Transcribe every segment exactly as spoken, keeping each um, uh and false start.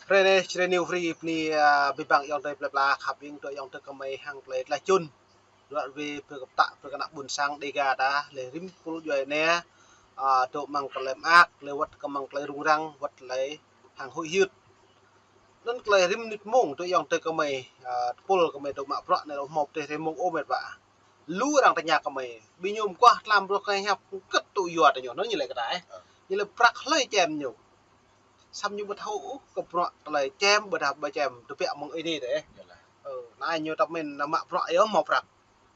Hrơi anai, Jrai New Free bơni, a, abih bang ayŏng adơi plơi pla khăp ƀing tơ ayŏng adơi kơmơi hăng tơlơi tlaih čun. Ră ruai pơ kơptah pơ kơnă ƀôn sang Dega ta, lĕ rĭm pul djuai ania, a, dŏ amăng tơlơi mơak, lĕ wơ̆t kơ amăng tơlơi rŭng răng, wơ̆t tơlơi hăng huĭ hyưt. Anŭn tơlơi rĭm mơnit mông tơ ayŏng adơi kơmơi, a, tơpul kơmơi dŏ mă bruă anai lĕ hmâo pơdơi hrơi mông ôh met wa. Lu arăng tơña kơmơi, ƀing ñu mơguah tlam bruă kơ hiăp kơ̆t tŭ yua tơ ñu, anŭn ñu lĕ kơ ta, ơ. Ñu lĕ prăk hlơi čem ñu. Samơ̆ ñu ƀu thâo ôh kơ bruă tơlơi čem, ƀôdah ƀu čem, tơbiă mơ̆ng Ơi Adai dêh. Ơ, anai ñu tơmen nao mă bruă yơh hmâo prăk.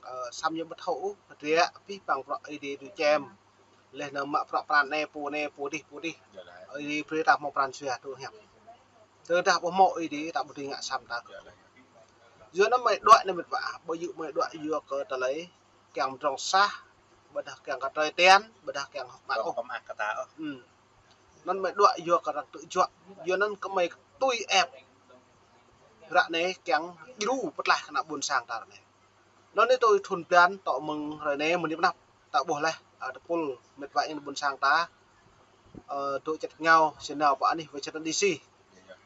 Ơ, samơ̆ ñu ƀu thâo ôh, hơdră abih bang bruă Ơi Adai tui čem. Lĕ nao mă bruă pran anai, pô anai, pô dih, pô dih. Ơi Adai brơi ta hmâo pran jua tŭ hiăp. Tơdah ƀu hmâo Ơi Adai, ta ƀu dưi ngă săm ta. Yua anŭn mơi đuaĭ anai met wa, ƀu djơ̆ mơi đuaĭ yua kơ tơlơi kiăng pơdrŏng sah, ƀôdah kiăng kơ tơlơi tian, ƀôdah kiăng hơ̆k mơak ôh. Anŭn mơi đuaĭ yua kơ arăng tŭ juă, yua anŭn kơmơi tui ĕp. Ră anai kiăng djru pơtlaih kơnă ƀôn sang ta ră anai. Anŭn anai tui thun blan tŏ mơ̆ng hrơi anai mơ̆ng anai pơ anăp ta ƀuh laih, a, tơpul met wa ayŏng ƀôn sang ta, ơ, dŏ čăt rơngiao, sĭt nao pơ anih wơ̆t čăt đĭ si.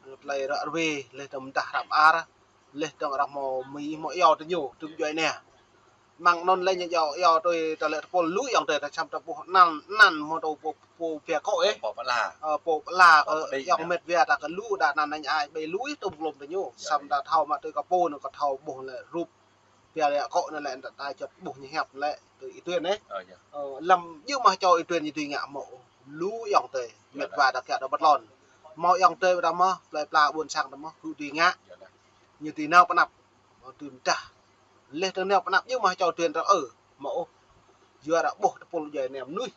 Tơlơi ră ruai, lĕ dơ̆ng mơdah hră mơar, lĕ dơ̆ng arăng hmâo mĭ hmâo iâu tơ ñu, tŭm djuai ania. Mơ̆ng anŭn lĕ ñu iâu, iâu tui tơlơi tơpul lu ayŏng adơi ta čăm ta ƀuh anăn, anăn hmâo tơ pô, pô pia kŏ ĕ. Pô pơala. Ơ, pô pơala kơ ayŏng met wa ta kơ lu đa anăn anai ai ƀai lu ih tŭm klôm tơ ñu. Săm ta thâo mă tui kơ pô anŭn kơ thâo ƀuh lĕ rup. Pia lĕ kŏ anŭn lĕ ta čăt ƀuh ñu hiăp lĕ tui Y Tuyên ĕ. Ơ, lăm djơ̆ mă čô Y Tuyên ñu dưi ngă hmâo. Lu ayŏng adơi, met wa ta kiăng dŏ pơ tlôn. Hmâo ayŏng adơi ta mơ̆, plơi pla ƀôn sang ta mơ̆, kơ dưi ngă. Ñu dưi nao pơ anăp. Hmâo dưi mơdah. Lĕ tơ̆ng nao pơ anăp djơ̆ mă čô Y Tuyên ta ơ, hmâo ôh. Yua arăng ƀuh tơpul djuai ania mơnuih.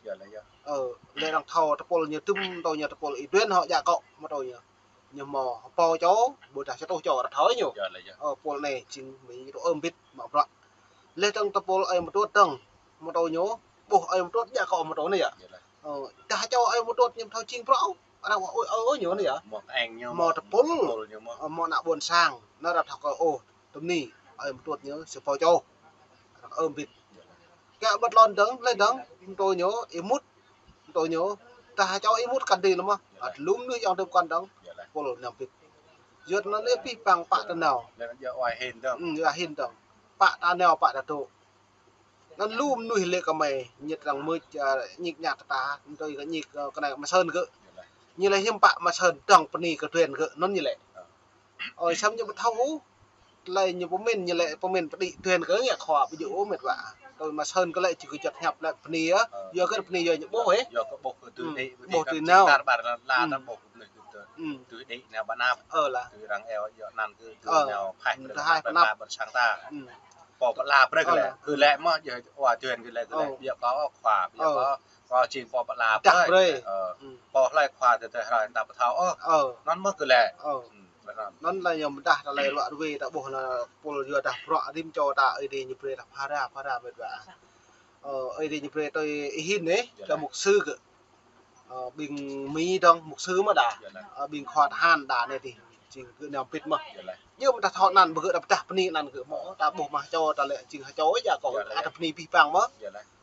Ơ, lĕ arăng thâo tơpul ñu tŭm tơ ñu tơpul Y Tuyên hŏ jak kŏ mă tơ ñu. Ñu hmâo hơpô čô, ƀôdah čơtuh čô arăng thâo ñu. Ơ, pul anai jing mĭ tŭ ơm bit mă bruă. Lĕ dơ̆ng tơpul ơi mơtuôt dơ̆ng mă tơ ñu, ƀuh ơi mơtuôt jak kŏ mă tơ anai yơh. Ơ, dah čô ơi mơtuôt ñu thâo jing bruă ôh. Arăng ƀuh ơi, ơi, ơi ñu anai yơh. Hmâo tơpul. Ơ, hmâo ană ƀôn sang. Anŭn arăng thâo kơ ôh, tơm ni, ơi mơtuôt ñu sơpô čô. Arăng ơm bit. Kơ ƀơi tlôn dơ̆ng, lĕ dơ̆ng, mơtô ñu, ih mŭt, mơtô ñu, dah čô ih mŭt kăn dưi lơ̆m mơ̆. Ăt lŭm nuih ayŏng adơi kăn dơ̆ng, pul anăm bit. Yua anŭn lĕ abih bang pă ta nao. Lĕ yua hin dơ̆ng. Ư, yua hin dơ̆ng. Pă ta nao, pă ta dŏ. Anŭn lŭm nuih lĕ kơmơi, ñit arăng mưč, a, ñik ñak ta, mơtô kơ ñik, ơ, kơnai mă sơn gơ̆. Ñu lĕ hiư̆m pă mă sơn dơ̆ng bơni kơ Tuyên gơ̆, anŭn ñu lĕ. Ơ, samơ̆ ñu ƀu thâo ôh. Tơlơi ñu pơmĭn, ñu lĕ pơmĭn pơđĭ Tuyên kơ ngă khua ƀu djơ̆ ôh met wa. Tui mă sơn kơ lĕ či kơ čăt hiăp lĕ bơni yơh. Ơ. Yua kơ bơni yua ñu ƀuh ĕ. Yua kơ ƀuh kơ tui đĭ, ƀuh tui nao. Tar ƀar la ta ƀuh kơ bơni kơ tui đĭ nao pơ anăp. Ơ lah. Tui arăng iâu yua anăn kơ tui nao phaih pơ anăp ƀôn sang ta. Pô pơala brơi kơ lĕ. Kơ lĕ mơ̆ yua Tuyên kơ lĕ kơ lĕ. Yua kơ khua, yua kơ kơ jing pô pơala brơi. Ơ. Pô hlơi khua tơ tơ hrơi ta ƀu thâo ôh. Anŭn mơ̆ kơ lĕ. Anŭn lĕ ñu mơdah tơlơi ră ruai ta ƀuh anŭn pul yua dah bruă rĭm čô ta Ơi Adai ñu brơi ta phara, phara met wa. Ơ, Ơi Adai ñu brơi tui Y Hin anai, ta mục sư gơ̆. Ơ, ƀing Mi dơ̆ng mục sư mơ̆ đa. Ơ, ƀing khua tơhan đa anai dih, jing gơ̆ nao bit mơ̆. Yua mơ̆ ta thâo anăn, ƀu gơ̆ ta pơdah bơni anăn gơ̆ mơ̆, ta ƀuh mă čô ta lĕ jing hơčô yơh kơ, ăt bơni abih bang mơ̆.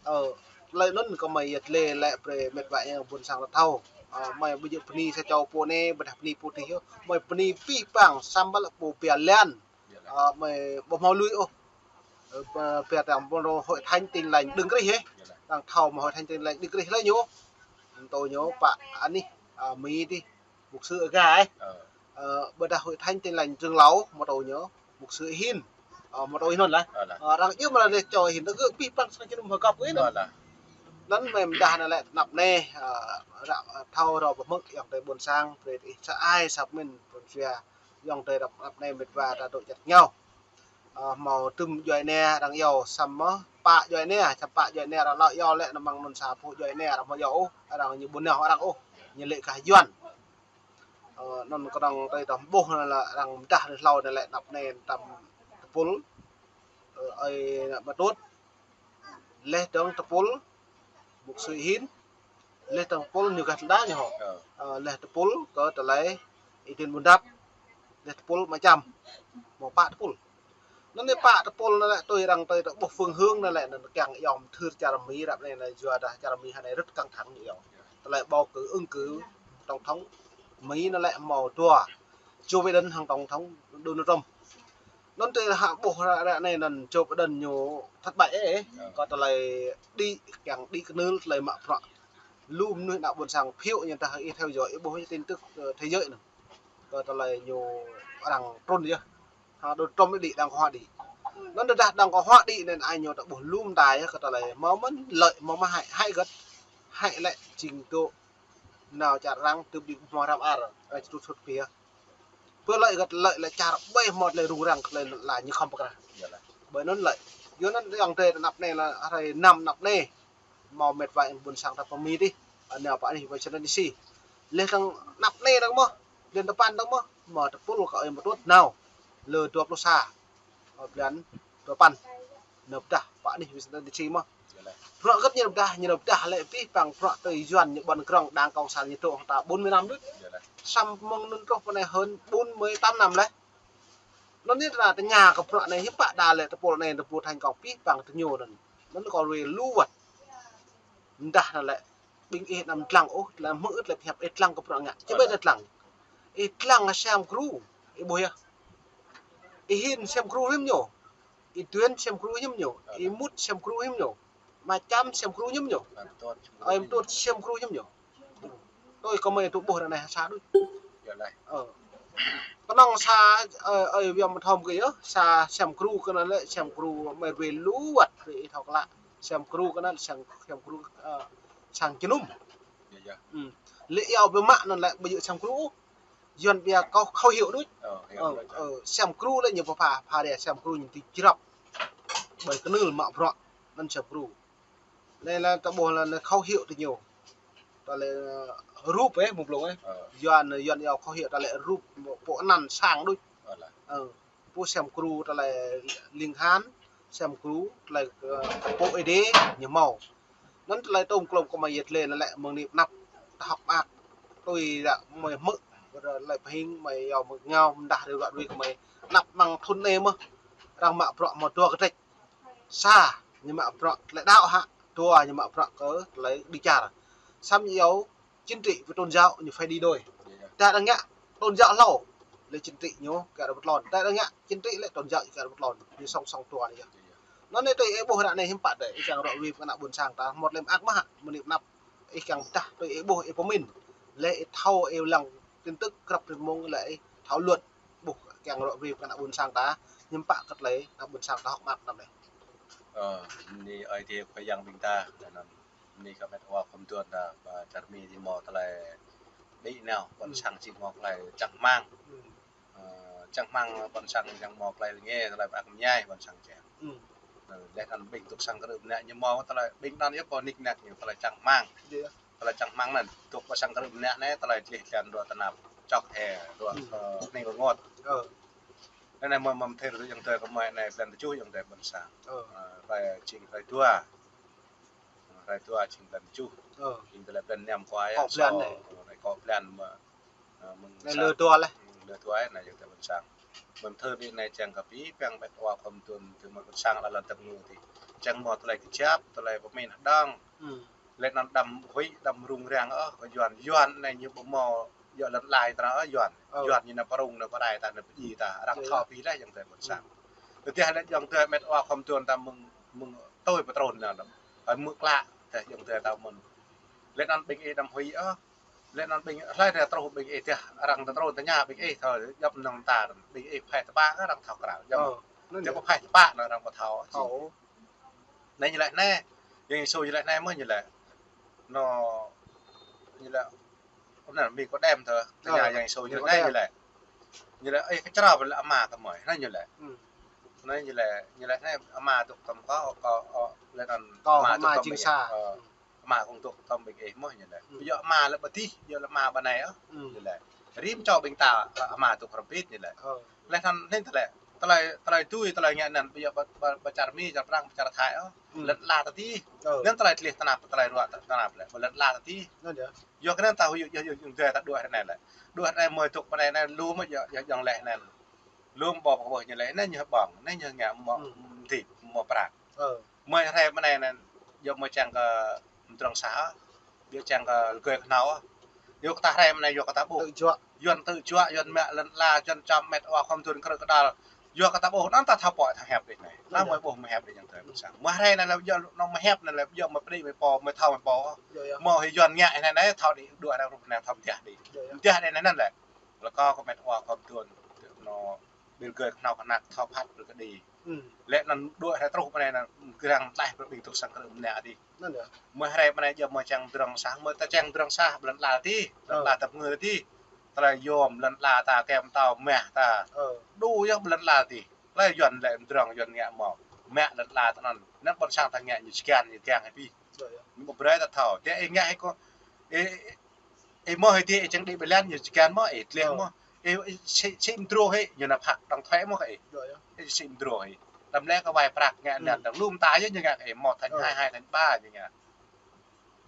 Ơ, tơlơi anŭn kơmơi yăt lĕ lĕ brơi met wa ayŏng ƀôn sang ta thâo. Ơ, mơi ƀu djơ̆ bơni sa čô pô anai, ƀôdah bơni pô dih yơh. Mơi bơni abih bang samơ̆ lĕ pô pia lan. Ơ, mơi ƀu hmâo lui ôh. Ơ, pia tơ̆ng pô anŭn Hội Thánh Tin Lành Đấng Christ ĕ. Arăng thâo mă Hội Thánh Tin Lành Đấng Christ lĕ ñu. Mơtô ñu pă anih, ơ, Mi dih. Mục sư Aga ĕ. Ơ, ƀôdah Hội Thánh Tin Lành Trường Lầu, mơtô ñu, mục sư Y Hin. Ơ, mơtô Y Hin anŭn lah. Ơ, arăng yua mă lĕ čô Y Hin, ta gơ̆ abih bang sang jơnum hơgăp gơ̆ anŭn. Anŭn mơi mơdah anai lĕ tơnap anai, ơ, ră, ơ, thâo rơ̆ pơmơ̆k ayŏng adơi ƀôn sang, brơi ih sa ai sa pơmĭn, pơmĭn sia, ayŏng adơi ră tơnap anai met wa ta dŏ čăt rơngiao. Ơ, hmâo tŭm djuai ania arăng iâu, samơ̆ pă djuai ania, samơ̆ pă djuai ania arăng lăi iâu lĕ nao mơ̆ng anŭn sa pô djuai ania arăng hmâo iâu ôh, arăng ñu ƀu nao arăng ôh, ñu lĕ kah Yuan. Ơ, anŭn kơnơ̆ng tơlơi tơm ƀuh anŭn lĕ arăng mơdah anai hlâo anai lĕ tơnap anai tơm tơpul, ơ, ơi mơtuôt, lĕ dơ̆ng tơpul, mục sư Y Hin, lĕ dơ̆ng tơpul ñu gah tơnda ñu hŏ. Ơ, lĕ tơpul kơ tơlơi Y Tuyên Bun Dap, lĕ tơpul mă čăm, hmâo pă tơpul. Anŭn anai pă tơpul anŭn lĕ tui arăng tui ta ƀuh phương hướng anŭn lĕ anŭn kiăng iâu mơthưr čar Mi ră anai anŭn yua dah čar Mi hrơi anai rất căng thẳng ñu iâu. Tơlơi bầu cử ứng cử tổng thống Mi anŭn lĕ hmâo dua. Joe Biden hăng tổng thống Donald Trump. Anŭn tơ hă ƀuh ră, ră anai anŭn Joe Biden ñu thất bại ĕ. Kơ tơlơi đĭ, kiăng đĭ kơnưl tơlơi mă bruă. Lu mơnuih ană ƀôn sang phiếu ñu ta ih theo dõi, ih ƀuh tin tức, ơ, thế giới anŭn. Kơ tơlơi ñu arăng trŭn yơh. Ha, Donald Trump đĭ, đảng Cộng hòa đĭ. Anŭn tơdah đảng Cộng hòa đĭ anŭn ai ñu ta ƀuh lu mơta yơh, kơ tơlơi hmâo mơ̆n lợi, hmâo mơ̆n hại, hại gơ̆t. Hại lĕ jing dŏ nao čar arăng tơbiă hmâo răm ar, ai čut sut pia. Pơ lợi gơ̆t lợi lĕ čar ƀai hmâo tơlơi rŭng răng, tơlơi la ñu khŏm pơkra. Ƀơi anŭn lợi. Yua anŭn ayŏng adơi ta anăp anai lĕ hrơi năm anăp anai. Hmâo met wa ƀôn sang ta pơmĭn dih. Anai pơ anih Washington D C. Lĕ tơ̆ng anăp anai tơ̆ng mơ̆. Blan tơpăn tơ̆ng mơ̆. Hmâo tơpul kơ ơi mơtut nao. Lơ dua pluh sa. Ơ, blan tơpăn. Ñu pơdah pơ anih Washington D C mơ̆. Bruă gơ̆t ñu pơdah, ñu pơdah lĕ pih păng bruă tui Yuan ñu ƀuăn krong đảng cộng sản ñu dŏ hăng ta bốn mươi năm đôč. Samơ̆ mơ̆ng anŭn truh pơ anai hơn bốn mươi tám năm lĕ. Anŭn ñu ta tơña kơ bruă anai hiư̆m pă đa lĕ tơpul anai tơpul thành công pih păng tơ ñu anŭn. Anŭn kơ ruai lu wơ̆t. Mơdah anŭn lĕ ƀing ih anăm dlăng ôh, tơlơi hmư̆ ih tơlơi pơhiăp ih dlăng kơ bruă ngă. Čơbơi ih dlăng. Ih dlăng hăng sem gru. Ih ƀuh yơh. Ih Hin sem gru hiư̆m ñu. Ih Duen sem gru hiư̆m ñu. Ih Mut sem gru hiư̆m ñu. Ama Čăm sem gru hiư̆m ñu. Ơi Mtut sem gru hiư̆m ñu. Tui kơmơi tŭ ƀuh ră anai sa đôč. Ơ. Kơnơ̆ng sa, ơ, ơi Wiam Thom kơ yơh, sa sem gru kơ anŭn lĕ, sem gru mơi ruai lu wơ̆t, ruai ih thâo klă. Sem gru kơ anŭn lĕ, sem, sem gru, ơ, sang jơnum. Lĕ iâu ƀu mă anŭn lĕ, ƀu djơ̆ sem gru. Yuan ƀiă kâo khẩu hiệu đôč. Ơ, sem gru lĕ ñu pơpha, pha đe sem gru ñu ti jrăp. Ƀơi kơnưl mă bruă, anŭn sem gru. Anai lĕ ta ƀuh lĕ, lĕ khẩu hiệu tơ ñu. Ta lĕ, ơ, rup ĕ, mơ̆ng blung ĕ. Yuan, Yuan iâu khẩu hiệu ta lĕ rup pô anăn sang đôč. Ơ, pô sem gru ta lĕ ling han, sem gru ta lĕ, ơ, pô ê đê, ñu hmâo. Anŭn ta lĕ tôm klôm kơ mơi yet lĕ, lĕ mơ̆ng anai pơ anăp, ta hơ̆k mơak. Tui lĕ mơi hmư̆, lĕ pơhing, mơi iâu mơi ngao, mơdah rơwak rui kơ mơi. Anăp mơ̆ng thŭn anai mơ̆, arăng mă bruă hmâo dua kơtrĕč. Sa, ñu mă bruă tơlơi đaŏ hă, dua ñu mă bruă kơ tơlơi đĭ čar. Samơ̆ ñu iâu chính trị với tôn giáo ñu phải đi đôi. Tơdah ngă tôn giáo hlâo, lĕ chính trị ñu kiăng rơbŭt lŏn. Tơdah ngă chính trị lĕ tôn giáo kiăng rơbŭt lŏn. Ñu song song dua anai yơh. Anŭn anai tui ih ƀuh ră anai hiư̆m pă đơi, ih kiăng rơ̆k ruai kơ ană ƀôn sang ta, hmâo tơlơi mơak mơ̆ hă, mơ̆ng anai pơ anăp. Ih kiăng pơdah tui ih ƀuh ih pơmĭn. Lĕ ih thâo ih lăng tin tức krăp rĭm mông lĕ ih thâo luận. Ƀuh kiăng rơ̆k ruai kơ ană ƀôn sang ta, hiư̆m pă kơ tơlơi ană ƀôn sang ta hơ̆k mơak anăp anai. Ơ, bơni Ơi Adai Khua Yang ƀing ta, anŭn bơni kơ met wa khŏm tuan ta, pơ čar Mi ti hmâo tơlơi đĭ nao, ƀôn sang či hmâo tơlơi čang rơmang. Ơ, čang rơmang ƀôn sang čang hmâo tơlơi rơngiă, tơlơi mơak mơñai ƀôn sang čang. Ơ, lĕ anŭn ƀing dŏ sang krư̆ mơnă ñu hmâo tơlơi ƀing anŭn yơh pô nik nak ñu tơlơi čang rơmang. Tơlơi čang rơmang anŭn, dŏ pơ sang krư̆ mơnă anai, tơlơi čih čan ruă tơnap, čŏk he, ruă, ơ, ning rơngot. Anai mơ̆ mơ̆ thir tơ ayŏng adơi kơ mơi anai, blan tơjuh ayŏng adơi ƀôn sang. Ơ, hrơi jing hrơi dua. Hrơi dua jing blan tơjuh. Jing tơlơi blan năm kơ ai, kâo blan anai. Ơ, anai kâo blan mơ̆, ơ, mơ̆ng anai sa-, lơ dua lĕ. Lơ dua anai ayŏng adơi ƀôn sang. Mơ̆ thir anai čang kơ pih păng met wa khŏm tuan tơ mơi ƀôn sang lŏn tơpơ̆ng ñu ti. Čang hmâo tơlơi kơjăp, tơlơi pơmĭn hơđong. Lĕ anŭn đăm huĭ, đăm rŭng răng ôh, kơ Yuan, Yuan anai ñu ƀu hmâo, yua lŏn lai ta ôh Yuan. Yuan ñu nao pơrŭng, nao pơrai ta, nao pơdjai ta, arăng thâo pih lĕ ayŏng adơi ƀôn sang. Tơdah lĕ ayŏng adơi met wa khŏm tuan ta mơ̆ng, mơ̆ng tui pơtrun nao lăm. Ơi mơ̆ klă, tơdah ayŏng adơi ta mơ̆n. Lĕ anŭn ƀing ih đăm huĭ ôh. Lĕ anŭn ƀing, hlơi tơdah truh ƀing ih tơdah, arăng tơtrun tơña ƀing ih thâo, djŏp mơnơ̆ng ta, ƀing ih pơhaih tơpă, arăng thâo krao. Djŏp, djŏp pơhaih tơpă, arăng ƀu thâo. Anai ñu laĭ anai. Yang Yêsu ñu laĭ anai mơ̆ ñu laĭ. Nô, ñu laĭ. Hôm nay Nikodem tơ, tơña Yang Yêsu ñu laĭ anai ñu laĭ. Ñu laĭ, ơ, kơ črâo ƀơi lĕ Ama tơmơi. Anai ñu laĭ. Anai ñu laĭ, ñu laĭ anai Ama dŏ tơm kâo, kâo, ơ, lĕ anŭn kâo Ama dŏ tơm ƀing ih. Ơ, Ama kâo dŏ tơm ƀing ih mơ̆ ñu laĭ. Yua Ama lĕ ƀơi adih, yua lĕ Ama ƀơi anai ôh. Ñu laĭ. Rĭm čô ƀing ta, ơ, Ama dŏ hrŏm hơbĭt ñu laĭ. Lĕ anŭn anai tơlơi, tơlơi, tơlơi tui, tơlơi ngă anŭn, ƀu djơ̆ ƀơi, ƀơi, ƀơi čar Mi, čar Prang, ƀơi čar Thai ôh. Lŏn ala tơdih. Anŭn tơlơi čih tơnap, tơlơi ruă, tơnap lĕ, ƀơi lŏn ala tơdih. Yua kơ anŭn ta huĭ, yua, yua, yua, yua, ta đuaĭ ră anai lĕ. Đuaĭ ră anai mơi dŏ pơ anai anai, lu mơ̆ yua, yua, yua lĕ anŭn. Lu mơ̆ ƀu pơkơwưh ñu lĕ, anai ñu hơbong, anai ñu ngă mơ̆, mơ̆ dih, mơ̆ prăk. Mơi hrơi pơ anai anŭn, yua mơi čang kơ mơdrŏng sa, yua čang kơ lơgơi kơhnâo. Yua kơ ta hrơi anai, yua kơ ta ƀuh. Tơjuă. Yuan tơjuă, Yuan mă lŏn ala, Yuan čăm met wa khom tuan krư̆ kơdăl. Yua kơ ta ƀuh, anŭn ta thâo pơhiăp đih anai. Anŭn mơ̆ ƀuh mơhiăp đih yang tơi ƀôn sang. Mơ̆ hrơi anai lĕ yua anŭn mơhiăp anai lĕ yua mơ̆ pơđĭ mơ̆ pô, mơ̆ thâo mơ̆ pô. Yua, yua. Mơ̆ hĭ Yuan ngă anai anai thâo đĭ đuaĭ ră rup anai thâo mơtiah đih. Yua, yua. Mơtiah đih anai anŭn lĕ. Lơkâo kơ met wa khom tuan. Anŭn ƀil gơi kơhnâo kơhnăk thâo phat brơi kơ đĭ. Lĕ anŭn đuaĭ hrơi truh pơ anai anŭn, grăng tlaih brơi ƀing tŭ sang krư̆ mơnă đih. Anŭn yơh. Mơ̆ hrơi pơ anai yơh mơ̆ čang drŏng sah, mơ̆ ta čang drŏng sah, ƀơi lŏn ala đih, lŏn ala tơpơngư đih. Tơlơi yôm lŏn ala ta, kơm tao mah ta. Đu yơh ƀơi lŏn ala đih. Tơlơi Yuan lĕ drŏng Yuan ngă mơ̆. Mă lŏn ala ta anŭn. Anŭn ƀôn sang ta ngă ñu čơkăn, ñu kiăng hĭ pih. Yua, yua. Ñu ƀu brơi ta thâo. Tơ ih ngă hĭ kơ, ih, ih mơ̆ hĭ tơ ih čang đĭ ƀơi lŏn ñu čơkăn mơ̆, ih tleh mơ̆. Ih, ih sĭ, sĭ mơdrô hĭ, ñu nao phak đóng thuế mơ̆ kơ ih. Yua, yua. Ih sĭ mơdrô hĭ. Tơdah lĕ kơ wai prăk ngă anŭn, tơdah lu mơta yơh ñu ngă kơ ih, một thành hai, hai thành ba ñu ngă.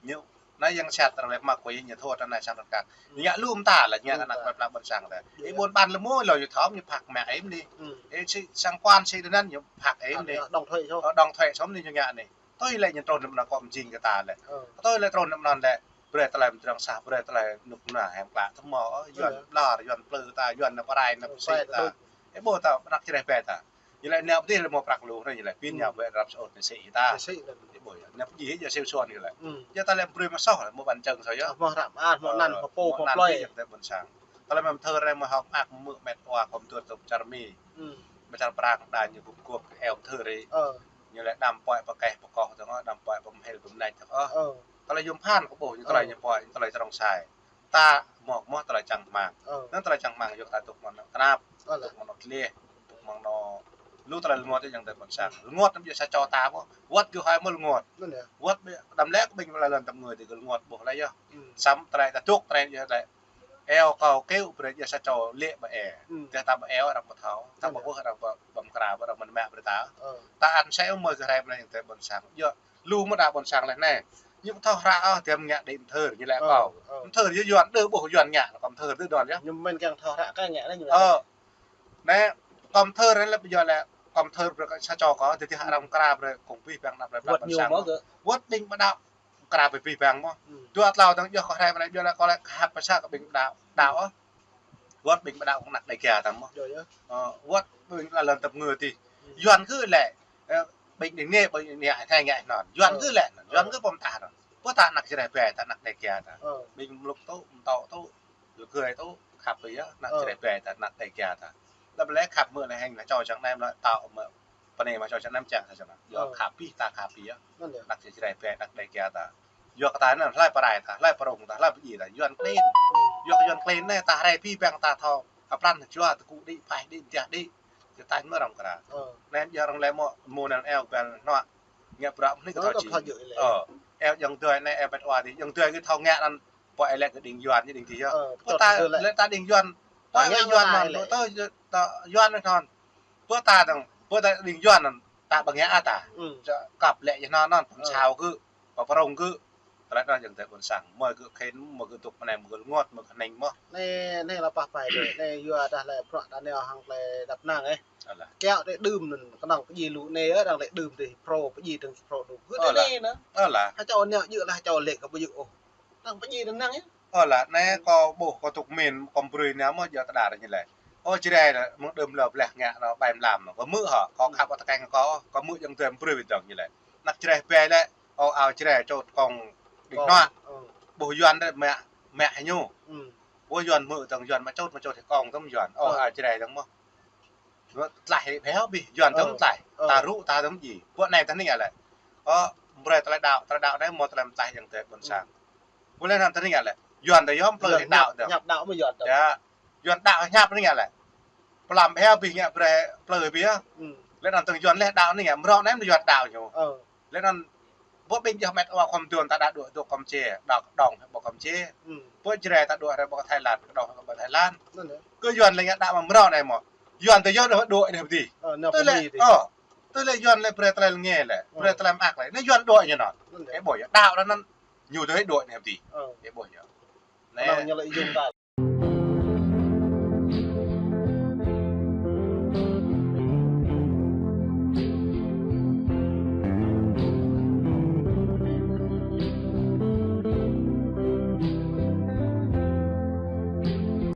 Ñu, anai yang sat tơdah lĕ mă kơ ih ñu thua tơdah anai sang rơkak. Ñu ngă lu mơta lĕ, ñu ngă anăk wai prăk ƀôn sang lĕ. Ih ƀôn ƀan lĕ mơ̆, lŏ ñu thâo ñu phak mă ih đih. Ih sĭ sang quan sĭ tơnăn ñu phak ih đih. Đóng thuế sôm. Ơ, đóng thuế sôm đih ñu ngă anai. Tui lĕ ñu trŭn nao mơnă kơ mơjing kơ ta lĕ. Tui lĕ trŭn nao mơnă lĕ. Brơi tơlơi mơdrŏng sah, brơi tơlơi nuk na hem klă tơmơ̆. Yuan ƀlŏr, Yuan plư ta, Yuan nao pơrai nao pơsĭ ta. Ih ƀuh ta, anăk čơreh bĕ ta. Ñu lĕ nao pơdih lĕ mơ̆ prăk lu, ñu lĕ pin ñu ƀĕ răp sơut nao sĭ ta. Ih ƀuh yơh, nao pơdih yơh siu suan ñu lĕ. Yơh ta lĕ brơi mơ̆ soh lĕ, mơ̆ ƀan čơ̆ng soh yơh. Mơ̆ hră mơar, mơ̆ anăn, mơ̆ pô, mơ̆ plơi. Yang tơi ƀôn sang. Tơlơi mơ̆ thơ rĕ mơ̆ hŏk mơak mơ̆ met wa khom tuan tơ̆ čar Mi. Mơ̆ čar Prang đa ñu gŭp gŭp eo thơ rĕ. Ñu lĕ đăm pơai pơkeh pơkoh tơ̆ng, đăm pơai pơmhil pơmnĕč tơ̆ng. Tơlơi yôm phăn kơ ƀuh, ñu tơlơi ñu pơai, ñu tơlơi čơrŏng sai. Ta mơ̆, mơ̆ tơlơi čang hmang. Anŭn tơlơi čang hmang yua kơ ta tŭk mơ̆n tơnap. Tŭk mơ̆n tleh. Tŭk mơ̆n lu tơlơi rơngot yang tơi ƀôn sang. Rơngot anăm yua sa čô ta mơ̆. Wơ̆t gơ̆ hai mơ̆ rơngot. Wơ̆t đăm lĕ kơ ƀing lŏn tơpơngư đih gơ̆ rơngot ƀuh lĕ yơh. Samơ̆ tơlơi ta tŭk tơlơi yơh lĕ. Eo kâo kơyŭ brơi yơh sa čô lĕ ƀă e. Tơdah ta ƀă eo arăng ƀu thâo. Ta ƀă wơh arăng ƀă, ƀă mơkra ƀă arăng mơ̆n mă brơi ta. Ta ăn sĕ mơ̆ gơ̆ hrơi mơnai yang tơi ƀôn sang. Yơh, lu mơ̆ đa ƀôn sang lĕ anai. Ñu ƀu thâo hră ôh, tơdah ngă đĭ mơthơr, ñu lĕ kâo. Mơthơr yơh Yuan đơ ƀuh Yuan ngă, kâo mơthơr đơ đon yơh. Ñu mơ̆n kiăng thâo hră kơ ngă anai ñu lĕ. Ơ, anai, kâo mơthơr anai lĕ ƀu djơ̆ lĕ, kâo mơthơr brơi kơ sa čô kâo, tơdah arăng mơkra brơi kông pih păng anăp brơi păng ƀôn sang. Wơ̆t ƀing ƀă đaŏ mơkra brơi pih păng mơ̆. Dua tlâo tơ̆ng yơh kâo hrơi mơnai djơ̆ lĕ kâo lĕ kơ hăp pơsa kơ ƀing ƀă đaŏ, đaŏ ôh. Wơ̆t ƀing ƀă đaŏ kơ anăk Đêga ta mơ̆. Yơh, yơh. Ơ, wơ̆t ƀing lŏn tơpơngư đih. Yuan gơ̆ lĕ, ơ, ƀing đing nê, ƀing đing nê, thai ngă anŭn. Yuan gơ̆ lĕ, Yuan gơ̆ pơm ta anŭn. Pơ ta anăk čơreh bĕ ta anăk Đêga ta. Ƀing mlŭk tŭ, mtŏ tŭ, lơgơi tŭ, khăp tơ yơh, anăk čơreh bĕ ta anăk Đêga ta. Lăp lĕ khăp mơ̆ lĕ hĕng lĕ čô čang nem lĕ tŏ mơ̆. Pơ anai mă čô čang nem čang sa čang. Yua khăp pih ta khăp pih yơh. Anăk čơreh bĕ anăk Đêga ta. Yua kơ ta anŭn hlơi pơrai ta, hlơi pơrông ta, hlơi pơdjai ta, Yuan klin. Yua kơ Yuan klin anai ta hrơi pih păng ta thâo. Apran jua tơkŭ đĭ, phaih đĭ, mơtiah đĭ. Kơ tañ mơ̆ arăng mơkra. Anai yơh arăng lĕ mơ̆, mơ̆ anŭn eo bel hnuă. Ngă bruă mơ̆ anai kơ thâo či. Ơ, eo yang dơi anai, eo met wa đih. Yang dơi kơ thâo ngă anŭn, pô eo lĕ kơ đing Yuan, đing dih yơh. Pô ta lĕ ta đing Yuan. Ta ngă Yuan anŭn, pô ta Yuan anŭn. Pô ta dơ̆ng, pô ta đing Yuan anŭn, ta ƀơ̆ng ngă ta. Čă kăp lĕ yơh anŭn, pơm sao gơ̆. Pơprŏng gơ̆, tơlơi anŭn yang tơi ƀôn sang, mơ̆ gơ̆ khĭn, mơ̆ gơ̆ tŭk mơnai, mơ̆ gơ̆ rơngot, mơ̆ gơ̆ hơnĕng mơ̆. Anai, anai lĕ pah pai đih, anai yua dah lĕ bruă ta nao hăng tơlơi dăp năng ih. Kiaŏ tơlơi đưm anŭn, kơnơ̆ng pơdjai lu anai, arăng tơlơi đưm tơlơi pro, pơdjai tơlơi pro đưm. Hơt anai anŭn. Hơčâo anai djơ̆ lĕ hơčâo lĕ kơ ƀu djơ̆ ôh. Arăng pơdjai tơlơi năng yơh. Ơ lah, anai kâo ƀuh kâo tŭk min, kâo brơi anai mơ̆ djơ̆ tơđar ñu lĕ. Ơ, Jrai lĕ, mơ̆ng đưm lơ bleh ngă anŭn ƀai mlam anŭn. Kâo hmư̆ hă, kâo khăp ƀă tơkeng kâo, kâo hmư̆ yang tơi brơi ƀing dơ̆ng ñu lĕ. Anăk čơreh bĕ lĕ, ơ, ao čơreh čôt kông đing hnuă. Ƀuh Yuan rĕ mă, mă hĭ ñu. Ƀuh Yuan hmư̆ dơ̆ng Yuan mă čôt, mă čôt hĭ kông dơ̆ng Yuan. Ơ, ao čơreh dơ̆ng mơ̆. Tlaih hĭ phe hŏ bih, Yuan dơ̆ng tlaih. Ta rŭ ta dơ̆ng djai. Ƀuh anai ta hning lĕ. Ơ, brơi tơlơi đaŏ, tơlơi đaŏ anai mơ̆ tơlơi mơtlaih yang tơi ƀôn sang. Ƀuh lĕ anŭn ta hning lĕ. Yuan ta yom plơi hĭ đaŏ dơ̆ng. Hñăp đaŏ mơ̆ Yuan ta. Yơh. Yuan đaŏ hñăp hning lĕ. Pơlăm phe hŏ bih ngă brơi plơi bih. Lĕ anŭn tơ̆ng Yuan lĕ đaŏ hning lĕ. Mrâo anai mơ̆ Yuan đaŏ ñu. Lĕ anŭn ƀuh ƀing djơ̆ met wa khom tuan ta đa đuaĭ dŏ khom čê, đa kơđông hĭ ƀu khom čê. Ƀuh Jrai ta đuaĭ hrơi ƀu kơ Thái Lan, kơđông hĭ ƀu Thái Lan. Kơ Yuan lĕ ngă đaŏ mă mrâo anai mơ̆. Yuan ta yơh đuaĭ đuaĭ anai ƀu dih. Tơlơi, ơ, tơlơi Yuan lĕ brơi tơlơi lĕ ngă lĕ, brơi tơlơi mơak lĕ. Anai Yuan đuaĭ ñu anŭn. Ih ƀuh yơh, đaŏ anŭn ñu tơlơi đuaĭ anai ƀu dih. Ih ƀuh yơh. Anai.